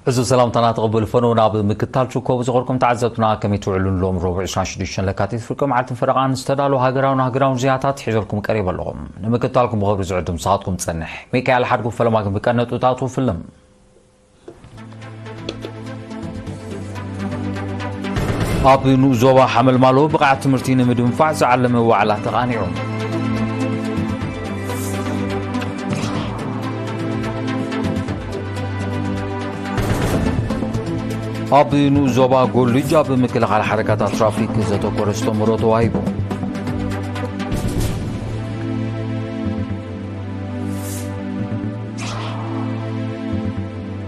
ሕዙ ሰላምታና ተቐበሉ። ፈነው ናብ ምክታል ችኮ ብዝኸርኩም ተዓዘብትና ከመይ ትውዕሉ? ሎም ረቡዕ ዕስራን ሽዱሽተን ለካቲት ፍርቂ መዓልትን ፈረቓን ዝተዳለዉ ሃገራውን ሃገራውን ዜናታት ሒዘልኩም ቀሪበ ኣለኹም። ንምክታልኩም ብኽብሪ ዝዕድም ንስኻትኩም ዝጸንሕ ሚካኤል ሓድጉ። ፈለማ ግን ብቀነጥብታቱ ፍልም። ኣብ ንኡስ ዞባ ሓመልማሎ ብቕዓት ትምህርቲ ንምድንፋዕ ዝዓለመ ዋዕላ ተቓኒዑ። ኣብ ንኡስ ዞባ ጎልጅ ኣብ ምክልኻል ሓደጋታት ትራፊክ ዘተኮረ ኣስተምህሮ ተዋሂቡ።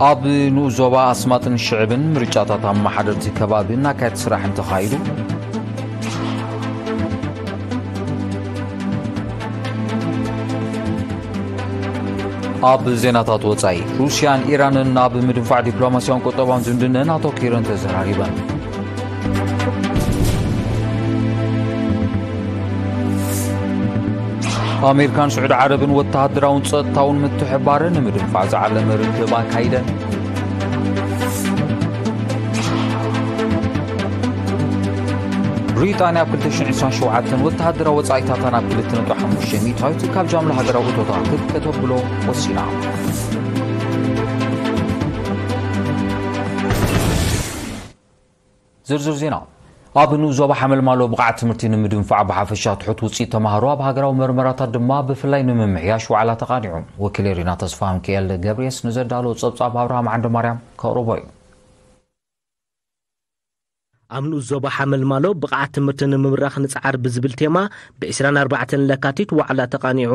ኣብ ንኡስ ዞባ ኣስማጥን ሽዕብን ምርጫታት ኣመሓደርቲ ከባቢ እናካየድ ስራሕን ተኻይዱ። ኣብ ዜናታት ወጻኢ፣ ሩስያን ኢራንን ኣብ ምድንፋዕ ዲፕሎማስያውን ቁጠባውን ዝምድነን ኣተኲረን ተዘራሪበን። ኣሜሪካን ስዑዲ ዓረብን ወተሃደራውን ጸጥታውን ምትሕብባር ንምድንፋዕ ዝዓለመ ርክብ ኣካይደን። ብሪጣንያ ኣብ ክልተ ሽሕን ዕስራን ሸውዓተን ወተሃደራዊ ወጻኢታታ ናብ ክልተ ነጥቢ ሓሙሽተ ሚእታዊት ካብ ጃምላ ሃገራዊ እቶታ ክትከተብሎ ወሲና። ዝርዝር ዜና። ኣብ ንኡስ ዞባ ሓመልማሎ ብቕዓት ትምህርቲ ንምድንፋዕ ብሓፈሻ ትሑት ውፅኢት ተምሃሮ ኣብ ሃገራዊ መርመራታት ድማ ብፍላይ ንምምሕያሽ ዋዕላ ተቓኒዑ። ወኪል ሪና ተስፋ ሚካኤል ገብርኤስ ንዘዳሎ ጸብጻብ ኣብርሃም ዓንደማርያም ከቕርቦ እዩ። ኣብ ንኡስ ዞባ ሓመልማሎ ብቕዓት ትምህርቲ ንምብራኽ ንጽዓር ብዝብል ቴማ ብ ዕስራን ኣርባዕተን ለካቲት ዋዕላ ተቓኒዑ።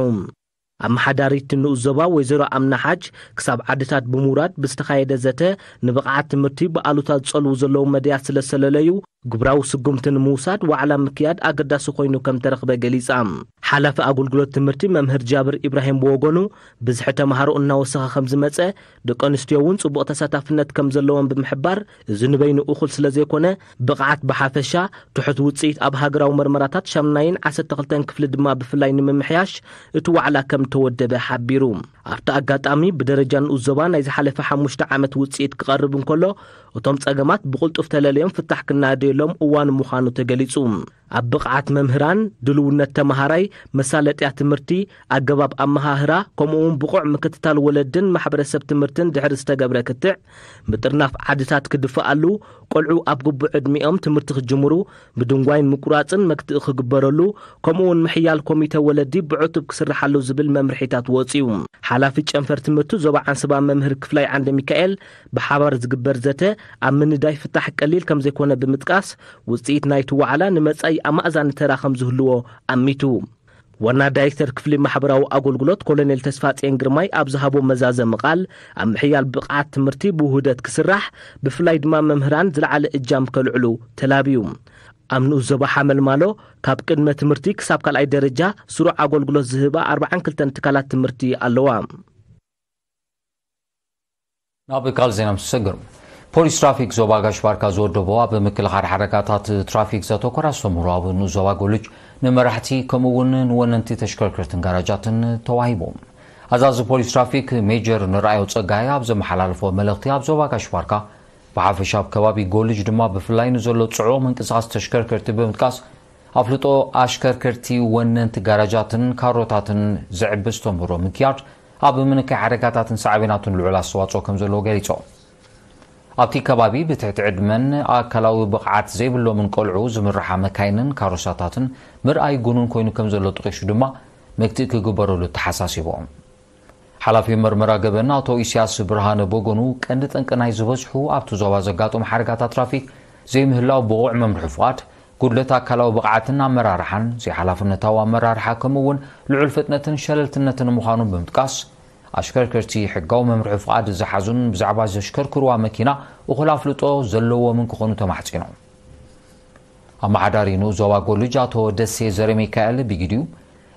ኣመሓዳሪት ንኡስ ዞባ ወይዘሮ ኣምና ሓጅ ክሳብ ዓድታት ብምውራድ ብዝተኻየደ ዘተ ንብቕዓት ትምህርቲ ብኣሉታ ዝጸልዉ ዘለዉ መድያት ስለ ዝሰለለዩ ግብራዊ ስጉምቲ ንምውሳድ ዋዕላ ምክያድ ኣገዳሲ ኮይኑ ከም ተረኽበ ገሊጻ። ሓላፊ ኣገልግሎት ትምህርቲ መምህር ጃብር ኢብራሂም ብወገኑ ብዝሒ ተምሃሮ እናወሰኸ ከም ዝመጸ ደቂ ኣንስትዮ እውን ጽቡቕ ተሳታፍነት ከም ዘለወን ብምሕባር እዚ ንበይኑ እኹል ስለ ዘይኮነ ብቕዓት ብሓፈሻ ትሑት ውጽኢት ኣብ ሃገራዊ መርመራታት ሻምናይን ዓሰርተ ክልተን ክፍሊ ድማ ብፍላይ ንምምሕያሽ እቲ ዋዕላ ከም ተወደበ ሓቢሩ። ኣብቲ ኣጋጣሚ ብደረጃ ንኡስ ዞባ ናይ ዝሓለፈ ሓሙሽተ ዓመት ውጽኢት ክቐርብ እንከሎ እቶም ጸገማት ብቕልጡፍ ተለልዮም ፍታሕ ክናደየሎም እዋን ምዃኑ ተገሊጹ። ኣብ ብቕዓት መምህራን፣ ድልውነት ተመሃራይ፣ መሳለጥያ ትምህርቲ፣ ኣገባብ ኣመሃህራ ከምኡውን ብቑዕ ምክትታል ወለድን ማሕበረሰብ ትምህርትን ድሕሪ ዝተገብረ ክትዕ ምጥርናፍ ዓድታት ክድፍኣሉ፣ ቆልዑ ኣብ ግቡእ ዕድሚኦም ትምህርቲ ክጅምሩ ብድንጓይን ምቁራፅን መግትኢ ክግበረሉ ከምኡውን ምሕያል ኮሚተ ወለዲ ብዕቱብ ክስርሓሉ ዝብል መምርሒታት ወፅዩ። ሓላፊ ጨንፈር ትምህርቲ ዞባ ዓንስባ መምህር ክፍላይ ዓንደ ሚካኤል ብሓባር ዝግበር ዘተ ኣብ ምንዳይ ፍታሕ ቀሊል ከም ዘይኮነ ብምጥቃስ ውፅኢት ናይቲ ዋዕላ ንመፃኢ ኣማእዛኒ ተራ ከም ዝህልዎ ኣሚቱ። ዋና ዳይሬክተር ክፍሊ ማሕበራዊ ኣገልግሎት ኮሎኔል ተስፋጽዮን ግርማይ ኣብ ዝሃቦ መዛዘሚ ቃል ኣብ ምሕያል ብቕዓት ትምህርቲ ብውህደት ክስራሕ ብፍላይ ድማ መምህራን ዝለዓለ እጃም ከልዕሉ ተላብዩ። ኣብ ንኡስ ዞባ ሓመልማሎ ካብ ቅድመ ትምህርቲ ክሳብ ካልኣይ ደረጃ ስሩዕ ኣገልግሎት ዝህባ ኣርባዓን ክልተን ትካላት ትምህርቲ ኣለዋ። ናብ ካልእ ዜና ምስ ሰገሩ። ፖሊስ ትራፊክ ዞባ ጋሽ ባርካ ዝወደቦ ኣብ ምክልኻል ሓደጋታት ትራፊክ ዘተኮረ ኣስተምህሮ ኣብ ንኡስ ዞባ ጎልጅ ንመራሕቲ ከምኡ እውን ንወነንቲ ተሽከርከርትን ጋራጃትን ተዋሂቡ። ኣዛዚ ፖሊስ ትራፊክ ሜጀር ንርኣዮ ጸጋይ ኣብ ዘመሓላለፎ መልእኽቲ ኣብ ዞባ ጋሽ ባርካ ብሓፈሻ ኣብ ከባቢ ጎልጅ ድማ ብፍላይ ንዘሎ ጽዑቕ ምንቅስቓስ ተሽከርከርቲ ብምጥቃስ ኣፍልጦ ኣሽከርከርቲ ወነንቲ ጋራጃትን ካሮታትን ዘዕቢ ኣስተምህሮ ምክያድ ኣብ ምንካይ ሓደጋታትን ሳዕቤናቱን ልዑል ኣስተዋጽኦ ከም ዘለዎ ገሊጾም። ኣብቲ ከባቢ ብትሕቲ ዕድመን ኣካላዊ ብቕዓት ዘይብሎምን ቆልዑ ዝምርሓ መካይንን ካሮሳታትን ምርኣይ ጉኑን ኮይኑ ከም ዘሎ ጠቒሱ ድማ መግትኢ ክግበረሉ ተሓሳሲቦም። ሓላፊ መርመራ ገበን ኣቶ ኢሳያስ ብርሃነ በጎኑ ቀንዲ ጠንቂ ናይ ዝበዝሑ ኣብቲ ዞባ ዘጋጠሙ ሓደጋታት ትራፊክ ዘይምህላው ብቑዕ መምርሒ ፍቓድ፣ ጉድለት ኣካላዊ ብቕዓትን ኣመራርሓን፣ ዘይሓላፍነታዊ ኣመራርሓ ከምኡ እውን ልዑል ፍጥነትን ሸለልትነትን ምዃኑ ብምጥቃስ ኣሽከርከርቲ ሕጋዊ መምርሒ ፍቓድ ዝሓዙን ብዛዕባ ዘሽከርክርዋ መኪና እኹል ኣፍልጦ ዘለዎምን ክኾኑ ተማሕጺኖም። ኣመሓዳሪ ንኡስ ዞባ ጎልጅ ኣቶ ደሴ ዘረሚካኤል ብግዲኡ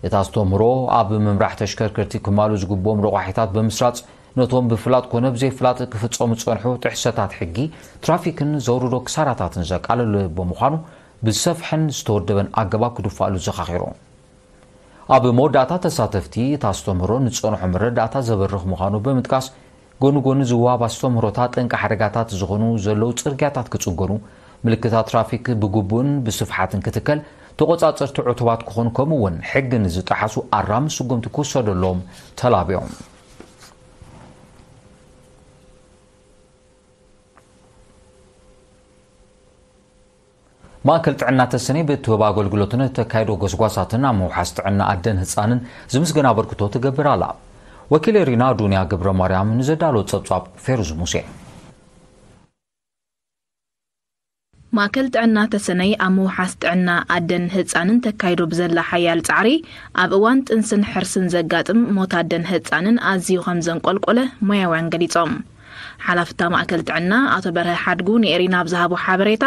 እቲ ኣስተምህሮ ኣብ ምምራሕ ተሽከርከርቲ ክማሉ ዝግብኦም ረቋሒታት ብምስራጽ ነቶም ብፍላጥ ኮነ ብዘይፍላጥ ክፍጸሙ ዝጸንሑ ጥሕሰታት ሕጊ ትራፊክን ዘውርዶ ክሳራታትን ዘቃልል ብምዃኑ ብዝሰፍሐን ዝተወደበን ኣገባብ ክድፋኣሉ ዘኻኺሩ። ኣብ መወዳእታ ተሳተፍቲ እቲ ኣስተምህሮ ንዝጸንሖ መረዳእታ ዘበርኽ ምዃኑ ብምጥቃስ ጎኒ ጎኒ ዝወሃብ ኣስተምህሮታት ጠንቂ ሓደጋታት ዝኾኑ ዘለዉ ጽርግያታት ክጽገኑ፣ ምልክታት ትራፊክ ብግቡእን ብስፍሓትን ክትከል፣ ተቖጻጸርቲ ዕቱባት ክኾኑ፣ ከምኡ እውን ሕጊ ንዝጠሓሱ ኣራሚ ስጉምቲ ክውሰደሎም ተላብዮም። ማእከል ጥዕና ተሰነይ ብእትህቦ ኣገልግሎትን እተካይዶ ጎስጓሳትን ኣብ ምውሓስ ጥዕና ኣደን ህጻንን ዝምስገን ኣበርክቶ ትገብር ኣላ። ወኪል ኤሪና ዱንያ ገብረ ማርያም ንዘዳሎ ጸብጻብ ፌሩዝ ሙሴ። ማእከል ጥዕና ተሰነይ ኣብ ምውሓስ ጥዕና ኣደን ህጻንን ተካይዶ ብዘላ ሓያል ጻዕሪ፣ ኣብ እዋን ጥንስን ሕርስን ዘጋጥም ሞት ኣደን ህጻንን ኣዝዩ ከም ዘንቆልቆለ ሞያውያን ገሊጾም። ሓላፍታ ማእከል ጥዕና ኣቶ በርሀ ሓድጉ ንኤሪና ኣብ ዝሃቦ ሓበሬታ፣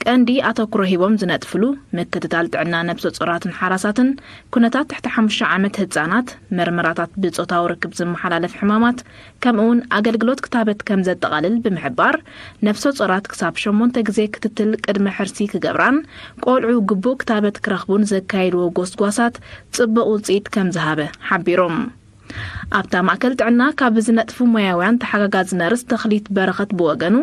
ቀንዲ ኣተኩሮ ሂቦም ዝነጥፍሉ ምክትታል ጥዕና ነብሰ ጾራትን ሓራሳትን፣ ኩነታት ትሕቲ ሓሙሽተ ዓመት ህጻናት፣ መርመራታት ብጾታዊ ርክብ ዝመሓላለፍ ሕማማት፣ ከምኡውን ኣገልግሎት ክታበት ከም ዘጠቓልል ብምሕባር፣ ነብሰ ጾራት ክሳብ ሸሞንተ ግዜ ክትትል ቅድመ ሕርሲ ክገብራን ቆልዑ ግቡእ ክታበት ክረኽቡን ዘካየድዎ ጎስጓሳት ጽቡቕ ውጽኢት ከም ዝሃበ ሓቢሮም። ኣብታ ማእከል ጥዕና ካብ ዝነጥፉ ሞያውያን ተሓጋጋዚ ነርስ ተኽሊት በረኸት ብወገኑ፣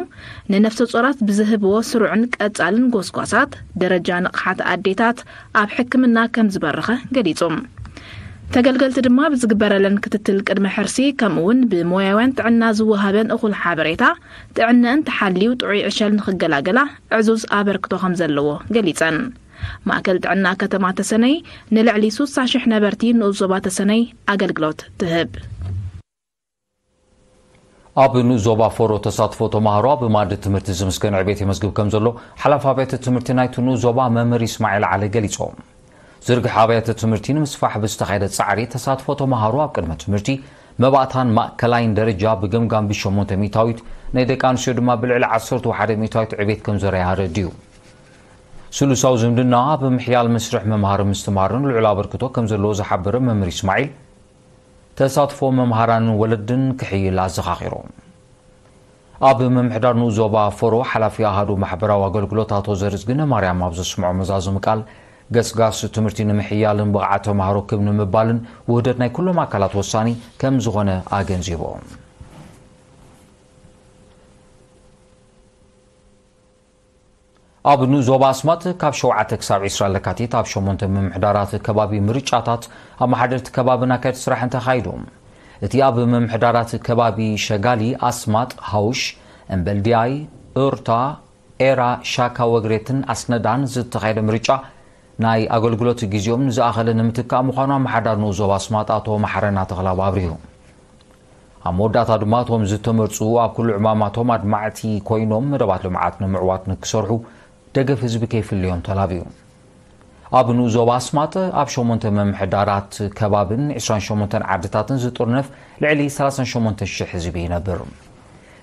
ንነፍሰ ጾራት ብዝህብዎ ስሩዕን ቀጻልን ጎስጓሳት፣ ደረጃ ንቕሓት ኣዴታት ኣብ ሕክምና ከም ዝበረኸ ገሊጹ። ተገልገልቲ ድማ ብዝግበረለን ክትትል ቅድመ ሕርሲ፣ ከምኡ እውን ብሞያውያን ጥዕና ዝወሃበን እኹል ሓበሬታ፣ ጥዕነአን ተሓልዩ ጥዑይ ዕሸል ንኽገላገላ ዕዙዝ ኣበርክቶ ከም ዘለዎ ገሊጸን። ማእከል ጥዕና ከተማ ተሰነይ ንልዕሊ ሱሳ ሽሕ ነበርቲ ንኡስ ዞባ ተሰነይ ኣገልግሎት ትህብ። ኣብ ንኡስ ዞባ ፎሮ ተሳትፎ ተማሃሮ ኣብ ማእዲ ትምህርቲ ዝምስገን ዕቤት የመዝግብ ከም ዘሎ ሓላፊ ኣብያተ ትምህርቲ ናይቲ ንኡስ ዞባ መምህር ይስማዒል ዓሊ ገሊጾም። ዝርግሐ ኣብያተ ትምህርቲ ንምስፋሕ ብዝተኻየደ ጻዕሪ ተሳትፎ ተማሃሮ ኣብ ቅድመ ትምህርቲ፣ መባእታን ማእከላይን ደረጃ ብገምጋም ብሸሞንተ ሚእታዊት፣ ናይ ደቂ ኣንስትዮ ድማ ብልዕሊ ዓሰርተ ሓደ ሚእታዊት ዕቤት ከም ዘርኣየ ኣረዲኡ። ስሉሳዊ ዝምድና ኣብ ምሕያል መስርሕ ምምሃር ምስትምሃርን ልዑል ኣበርክቶ ከም ዘለዎ ዝሓበረ መምህር ይስማዒል፣ ተሳትፎ መምሃራንን ወለድን ክሕይል ኣዘኻኺሩ። ኣብ ምምሕዳር ንኡስ ዞባ ፎሮ ሓላፊ ኣሃዱ ማሕበራዊ ኣገልግሎት ኣቶ ዘርዝግነ ማርያም ኣብ ዘስምዖ መዛዘሚ ቃል፣ ገስጋስ ትምህርቲ ንምሕያልን ብቕዓት ተምሃሮ ክብ ንምባልን ውህደት ናይ ኩሎም ኣካላት ወሳኒ ከም ዝኾነ ኣገንዚቡ። ኣብ ንኡስ ዞባ ኣስማጥ ካብ ሸውዓተ ክሳብ ዕስራ ለካቲት ኣብ ሸሞንተ ምምሕዳራት ከባቢ ምርጫታት ኣመሓደርቲ ከባብን ኣካየድቲ ስራሕን ተኻይዱ። እቲ ኣብ ምምሕዳራት ከባቢ ሸጋሊ፣ ኣስማጥ፣ ሃውሽ፣ እምበልዲያይ፣ እርታ፣ ኤራ፣ ሻካ ወግሬትን ኣስነዳን ዝተኻየደ ምርጫ ናይ ኣገልግሎት ግዜኦም ንዝኣኸለ ንምትካእ ምዃኑ ኣመሓዳሪ ንኡስ ዞባ ኣስማጥ ኣቶ መሓረና ተኽላብ ኣብሪሁ። ኣብ መወዳእታ ድማ እቶም ዝተመርጹ ኣብ ኩሉ ዕማማቶም ኣድማዕቲ ኮይኖም መደባት ልምዓት ንምዕዋት ንክሰርሑ ደገፍ ህዝቢ ከይፍለዮም ተላብዩ። ኣብ ንኡስ ዞባ ኣስማጥ ኣብ ሸሞንተ ምምሕዳራት ከባብን ዕስራን ሸሞንተን ዓድታትን ዝጥርነፍ ልዕሊ ሰላሳን ሸሞንተ ሽሕ ህዝቢ ይነብር።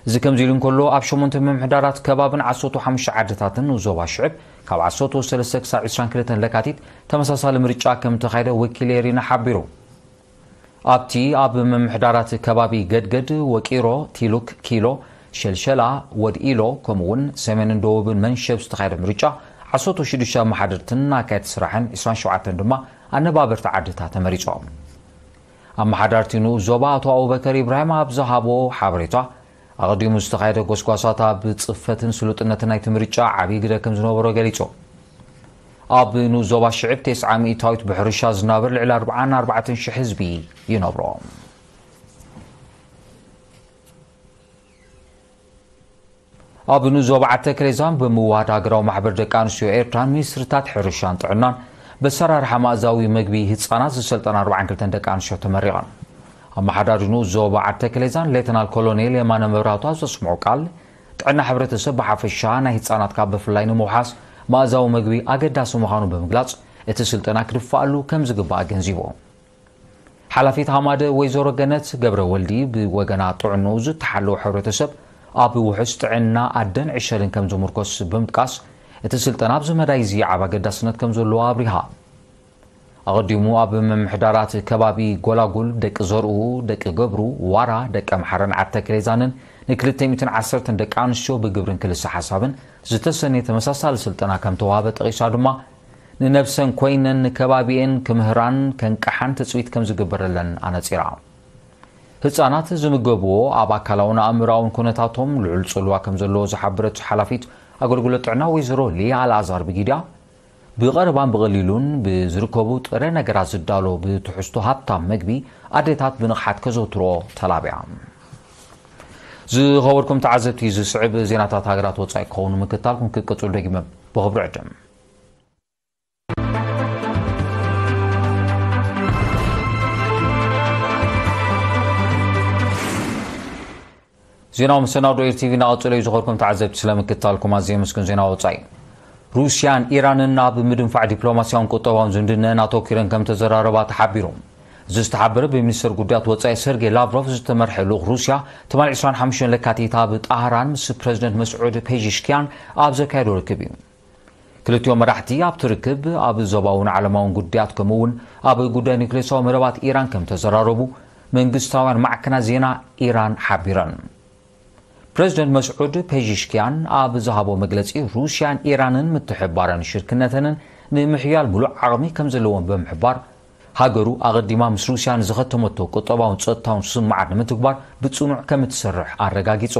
እዚ ከምዚ ኢሉ እንከሎ፣ ኣብ ሸሞንተ ምምሕዳራት ከባብን ዓሰርተ ሓሙሽተ ዓድታትን ንኡስ ዞባ ሽዕብ ካብ ዓሰርተ ሰለስተ ክሳብ ዕስራን ክልተን ለካቲት ተመሳሳሊ ምርጫ ከም ተኻየደ ወኪል ኤሪና ሓቢሩ። ኣብቲ ኣብ ምምሕዳራት ከባቢ ገድገድ፣ ወቂሮ፣ ቲሉክ፣ ኪሎ፣ ሸልሸላ፣ ወድ ኢሎ፣ ከምኡ እውን ሰሜንን ደቡብን መንሸብ ዝተኻየደ ምርጫ ዓሰርተ ሽዱሽተ ኣመሓደርትን ኣካየድቲ ስራሕን ዕስራን ሸውዓተን ድማ ኣነባበርቲ ዓድታት ተመሪጾም። ኣመሓዳርቲ ንኡስ ዞባ ኣቶ ኣቡበከር ኢብራሂም ኣብ ዝሃቦ ሓበሬታ፣ ኣቐዲሙ ዝተኻየደ ጎስጓሳት ኣብ ጽፈትን ስሉጥነትን ናይቲ ምርጫ ዓብዪ ግደ ከም ዝነበሮ ገሊጹ። ኣብ ንኡስ ዞባ ሽዕብ ተስዓ ሚእታዊት ብሕርሻ ዝናበር ልዕሊ ኣርብዓን ኣርባዕተን ሽሕ ህዝቢ ይነብሮ። ኣብ ንኡስ ዞባ ዓዲ ተክሌዛን ብምውሃድ ሃገራዊ ማሕበር ደቂ ኣንስትዮ ኤርትራን ሚኒስትርታት ሕርሻን ጥዕናን በሰራርሓ ማእዛዊ መግቢ ህጻናት ዝሰልጠና ኣርባዓን ክልተን ደቂ ኣንስትዮ ተመሪቐን። ኣመሓዳሪ ንኡስ ዞባ ዓዲ ተክሌዛን ሌተናል ኮሎኔል የማነ መብራህቱ ኣብ ዘስምዖ ቃል፣ ጥዕና ሕብረተሰብ ብሓፈሻ ናይ ህጻናት ካብ ብፍላይ ንምውሓስ ማእዛዊ መግቢ ኣገዳሲ ምዃኑ ብምግላጽ፣ እቲ ስልጠና ክድፋኣሉ ከም ዝግባእ ኣገንዚቡ። ሓላፊት ሃማደ ወይዘሮ ገነት ገብረ ወልዲ ብወገና ጥዕንኡ ዝተሓለወ ሕብረተሰብ ኣብ ውሑስ ጥዕና ኣደን ዕሸልን ከም ዝምርኮስ ብምጥቃስ፣ እቲ ስልጠና ኣብዚ መዳይ እዚ ዓቢ ኣገዳስነት ከም ዘለዎ ኣብሪሃ። ኣቐዲሙ ኣብ ምምሕዳራት ከባቢ ጎላጉል፣ ደቂ ዘርኡ፣ ደቂ ገብሩ፣ ዋራ፣ ደቂ ኣምሓራን ዓዲ ተክሌዛንን ንክልተ ሚእትን ዓሰርተን ደቂ ኣንስትዮ ብግብርን ክልሰ ሓሳብን ዝተሰነየ ተመሳሳሊ ስልጠና ከም ተዋህበ ጠቒሳ ድማ፣ ንነብሰን ኮይነን ንከባቢኤን ክምህራን ከንቅሓን ትጽቢት ከም ዝግበረለን ኣነጺራ። ህጻናት ዝምገብዎ ኣብ ኣካላውን ኣእምሮኣውን ኩነታቶም ልዑል ጽልዋ ከም ዘለዎ ዝሓበረት ሓላፊት ኣገልግሎት ጥዕና ወይዘሮ ሊያ ኣልኣዛር ብጊዳ፣ ብቐረባን ብቐሊሉን ብዝርከቡ ጥረ ነገራት ዝዳሎ ብትሕዝቶ ሃብታም መግቢ ኣዴታት ብንቕሓት ከዘውትርኦ ተላቢያ። ዝኸበርኩም ተዓዘብቲ፣ ዝስዕብ ዜናታት ሃገራት ወጻኢ ክኸውን ምክታልኩም ክቅጽሉ ደጊመ ብኽብሪ ዕድም። ዜናዊ መሰናዶ ኤር ቲቪ እናቐጸለ እዩ። ዝኸበርኩም ተዓዘብቲ፣ ስለምክታልኩም ኣዝየ የመስግን። ዜና ወጻኢ። ሩስያን ኢራንን ኣብ ምድንፋዕ ዲፕሎማስያውን ቁጠባውን ዝምድነን ኣተኲረን ከም ተዘራረባ ተሓቢሩ። እዚ ዝተሓበረ ብሚኒስተር ጉዳያት ወጻኢ ሰርጌይ ላቭሮቭ ዝተመርሐ ልኡኽ ሩስያ ትማሊ ዕስራን ሓሙሽተን ለካቲት ኣብ ጣህራን ምስ ፕረዚደንት መስዑድ ፔዚሽኪያን ኣብ ዘካየዶ ርክብ እዩ። ክልቲኦም መራሕቲ ኣብቲ ርክብ ኣብ ዞባውን ዓለማውን ጉዳያት ከምኡ እውን ኣብ ጉዳይ ኒውክሌሳዊ መደባት ኢራን ከም ተዘራረቡ መንግስታውያን ማዕከናት ዜና ኢራን ሓቢረን። ፕረዚደንት መስዑድ ፔዚሽኪያን ኣብ ዝሃቦ መግለጺ፣ ሩስያን ኢራንን ምትሕብባረን ሽርክነተንን ንምሕያል ምሉእ ዓቕሚ ከም ዘለዎም ብምሕባር፣ ሃገሩ ኣቐዲማ ምስ ሩስያ ንዝኸተመቶ ቁጠባውን ጸጥታውን ስምምዓት ንምትግባር ብጽኑዕ ከም እትሰርሕ ኣረጋጊጹ።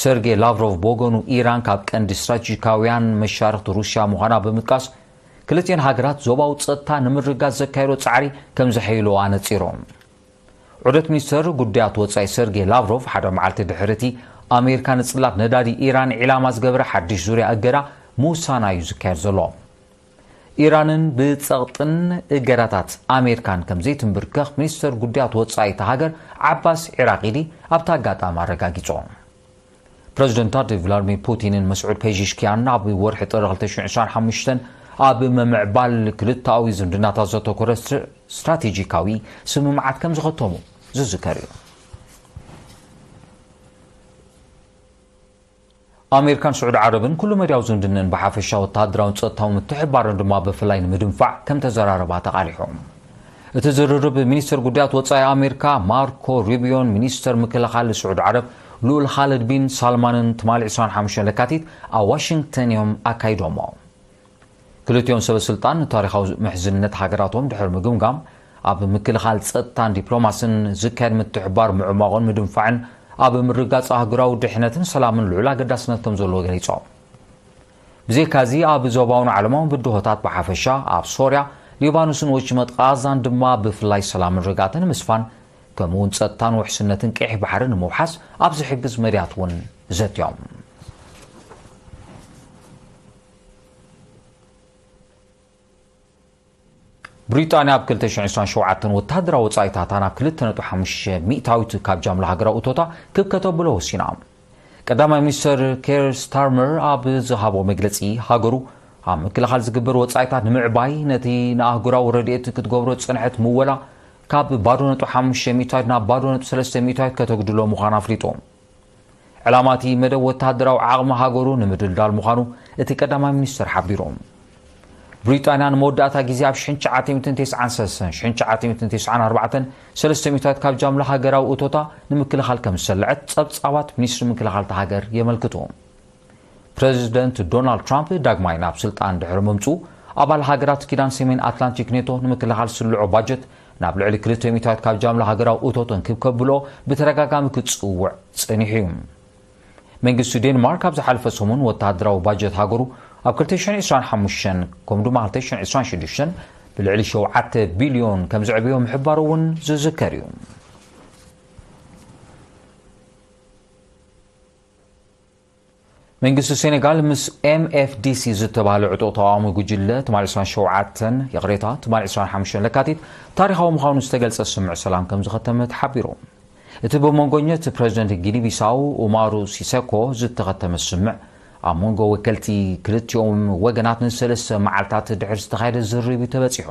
ሰርጌ ላቭሮቭ ብወገኑ፣ ኢራን ካብ ቀንዲ ስትራቴጂካውያን መሻርኽቲ ሩስያ ምዃና ብምጥቃስ፣ ክልቲኤን ሃገራት ዞባዊ ጸጥታ ንምርግጋጽ ዘካየዶ ጻዕሪ ከም ዘሐይሎ ኣነጺሩ። ዑደት ሚኒስተር ጉዳያት ወጻኢ ሰርጌ ላቭሮቭ ሓደ መዓልቲ ድሕሪ እቲ ኣሜሪካ ንጽላት ነዳዲ ኢራን ዒላማ ዝገበረ ሓድሽ ዙርያ እገዳ ምውሳና እዩ ዝካየድ ዘሎ። ኢራንን ብጸቕጥን እገዳታት ኣሜሪካን ከም ዘይትንብርከኽ ሚኒስተር ጉዳያት ወጻኢ እታ ሃገር ዓባስ ዒራቂዲ ኣብቲ ኣጋጣሚ ኣረጋጊጹ። ፕረዚደንት ቭላድሚር ፑቲንን መስዑድ ፔዚሽኪያን ኣብ ወርሒ ጥሪ ክልተ ሽሕን ዕስራን ሓሙሽተን ኣብ ምምዕባል ክልተኣዊ ዝምድናታት ዘተኮረ ስትራ-፣ ስትራቴጂካዊ ስምምዓት ከም ዝኸተሙ ዝዝከር እዩ። ኣሜሪካን ስዑዲ ዓረብን ኩሉ መዳያዊ ዝምድነን ብሓፈሻ ወተሃደራውን ጸጥታውን ምትሕብባረን ድማ ብፍላይ ንምድንፋዕ ከም ተዘራረባ ተቓሊሑ። እቲ ዝርርብ ሚኒስተር ጉዳያት ወጻኢ ኣሜሪካ ማርኮ ሩቢዮን ሚኒስተር ምክልኻል ስዑዲ ዓረብ ልኡል ኻልድ ቢን ሳልማንን ትማሊ ዕስራን ሓሙሽተን ለካቲት ኣብ ዋሽንግተን እዮም ኣካይዶሞ። ክልቲኦም ሰበ ስልጣን ንታሪኻዊ ምሕዝነት ሃገራቶም ድሕሪ ምግምጋም፣ ኣብ ምክልኻል ጸጥታን ዲፕሎማስን ዝካየድ ምትሕባር ምዕማቖን ምድንፋዕን ኣብ ምርጋጽ ኣህጉራዊ ድሕነትን ሰላምን ልዑል ኣገዳስነት ከም ዘለዎ ገሊጾም። ብዘይካዚ፣ ኣብ ዞባውን ዓለማውን ብድሆታት ብሓፈሻ፣ ኣብ ሶርያ፣ ሊባኖስን ወሽመጥ ቃዛን ድማ ብፍላይ ሰላምን ርግኣትን ንምስፋን፣ ከምኡውን ጸጥታን ውሕስነትን ቀይሕ ባሕሪ ንምውሓስ ኣብ ዝሕግዝ መድያት እውን ዘትዮም። ብሪጣንያ ኣብ ክልተ ሽሕን ዕስራን ሸውዓተን ወተሃደራዊ ወጻኢታታ ናብ ክልተ ነጥቢ ሓሙሽተ ሚእታዊት ካብ ጃምላ ሃገራዊ እቶታ ክብ ከተብሎ ወሲና። ቀዳማይ ሚኒስተር ኬር ስታርመር ኣብ ዝሃቦ መግለጺ፣ ሃገሩ ኣብ ምክልኻል ዝግበር ወጻኢታት ንምዕባይ፣ ነቲ ንኣህጉራዊ ረድኤት ክትገብሮ ዝጸንሐት ምወላ ካብ ባዶ ነጥቢ ሓሙሽተ ሚእታዊት ናብ ባዶ ነጥቢ ሰለስተ ሚእታዊት ከተጉድሎ ምዃና ኣፍሊጡ። ዕላማ እቲ መደብ ወተሃደራዊ ዓቕሚ ሃገሩ ንምድልዳል ምዃኑ እቲ ቀዳማይ ሚኒስተር ሓቢሩ። ብሪጣንያ ንመወዳእታ ግዜ ኣብ ሽሕን ትሽዓተ ሚእትን ተስዓን ሰለስተን፣ ሽሕን ትሽዓተ ሚእትን ተስዓን ኣርባዕተን፣ ሰለስተ ሚእታዊት ካብ ጃምላ ሃገራዊ እቶታ ንምክልኻል ከም ዝሰለዐት ጸብጻባት ሚኒስትሪ ምክልኻል እታ ሃገር የመልክቱ። ፕረዚደንት ዶናልድ ትራምፕ ዳግማይ ናብ ስልጣን ድሕሪ ምምጽኡ፣ ኣባል ሃገራት ኪዳን ሰሜን ኣትላንቲክ ኔቶ ንምክልኻል ዝስልዖ ባጀት ናብ ልዕሊ ክልተ ሚእታዊት ካብ ጃምላ ሃገራዊ እቶተን ክብ ከብሎ ብተደጋጋሚ ክጽውዕ ጸኒሑ እዩ። መንግስቲ ዴንማርክ ኣብ ዝሓለፈ ሰሙን ወተሃደራዊ ባጀት ሃገሩ ኣብ ክልተ ሽሕን ዕስራን ሓሙሽተን ከምኡ ድማ ክልተ ሽሕን ዕስራን ሽዱሽተን ብልዕሊ ሸውዓተ ቢልዮን ከም ዘዕበዮ ምሕባሩ እውን ዝዝከር እዩ። መንግስቲ ሴኔጋል ምስ ኤም ኤፍ ዲ ሲ ዝተባህለ ዕጡቕ ተቓዋሚ ጉጅለ ትማሊ ዕስራን ሸውዓተን፣ ይቕሬታ፣ ትማሊ ዕስራን ሓሙሽተን ለካቲት ታሪኻዊ ምዃኑ ዝተገልጸ ስምምዕ ሰላም ከም ዝኸተመ ተሓቢሩ። እቲ ብመንጎኘት ፕረዚደንት ጊኒ ቢሳው ኡማሩ ሲሰኮ ዝተኸተመ ስምምዕ፣ ኣብ መንጎ ወከልቲ ክልቲኦም ወገናት ንሰለስተ መዓልታት ድሕሪ ዝተኻየደ ዝርርብ እዩ ተበጺሑ።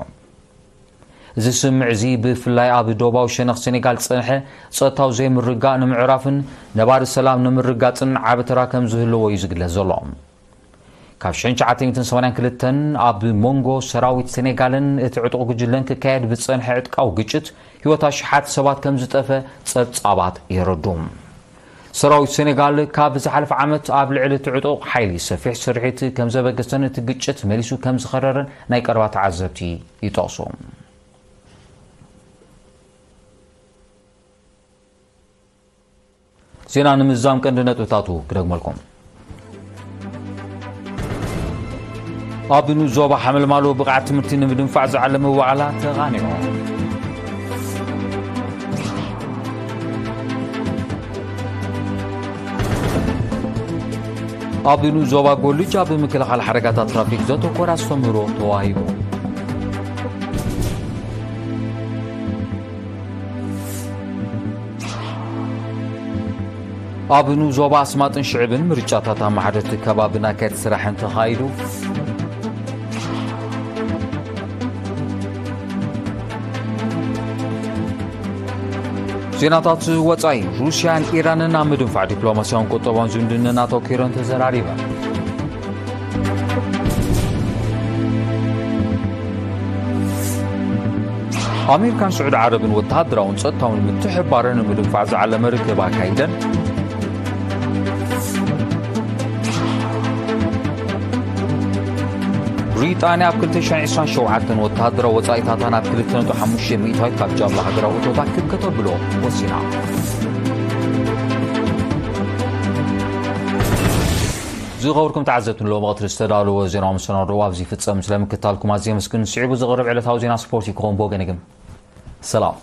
እዚ ስምምዕ እዚ ብፍላይ ኣብ ዶባዊ ሸነኽ ሴኔጋል ዝጸንሐ ጸጥታዊ ዘይምርግጋእ ንምዕራፍን ነባሪ ሰላም ንምርጋጽን ዓቢ ተራ ከም ዝህልዎ እዩ ዝግለጽ ዘሎ። ካብ ሽሕን ትሽዓተ ሚእትን ሰማንያን ክልተን ኣብ መንጎ ሰራዊት ሴኔጋልን እቲ ዕጡቕ ጉጅለን ክካየድ ብዝጸንሐ ዕጥቃዊ ግጭት፣ ህይወት ኣሽሓት ሰባት ከም ዝጠፈ ጸብጻባት የረዱ። ሰራዊት ሴኔጋል ካብ ዝሓለፈ ዓመት ኣብ ልዕሊ እቲ ዕጡቕ ሓይሊ ሰፊሕ ስርሒት ከም ዘበገሰን እቲ ግጭት መሊሱ ከም ዝኸረረን ናይ ቀረባ ተዓዘብቲ ይጠቕሱ። ዜና ንምዝዛም ቀንዲ ነጥብታቱ ክደግመልኩም። ኣብ ንኡስ ዞባ ሓመልማሎ ብቕዓት ትምህርቲ ንምድንፋዕ ዝዓለመ ዋዕላ ተቓኒዑ። ኣብ ንኡስ ዞባ ጎልጅ ኣብ ምክልኻል ሓደጋታት ትራፊክ ዘተኮረ ኣስተምህሮ ተዋሂቡ። ኣብ ንኡስ ዞባ ኣስማጥን ሽዕብን ምርጫታት ኣመሓደርቲ ከባቢ ናይ ከርት ስራሕን ተኻይዱ። ዜናታት ወጻኢ። ሩስያን ኢራንን ኣብ ምድንፋዕ ዲፕሎማስያውን ቁጠባውን ዝምድናን ኣተኲረን ተዘራሪበን። ኣሜሪካን ስዑዲ ዓረብን ወተሃደራውን ጸጥታውን ምትሕብባረን ንምድንፋዕ ዝዓለመ ርክብ ኣካይደን። ብሪጣንያ ኣብ ክልተ ሽሕን ዕስራን ሸውዓተን ወተሃደራዊ ወጻኢታታ ናብ ክልተ ነጥቢ ሓሙሽተ ሚእታዊት ካብ ጃምላ ሃገራዊ እቶታ ክብ ከተብሎ ወሲና። ዝኸበርኩም ተዓዘብቲ፣ ንሎሚ ቀትሪ ዝተዳለወ ዜናዊ መሰናድኦ ኣብዚ ይፍጸም። ስለምክትታልኩም ኣዝየ የመስግን። ስዒቡ ዝቐርብ ዕለታዊ ዜና ስፖርት ይከውን። ብወገነ ግን ሰላም።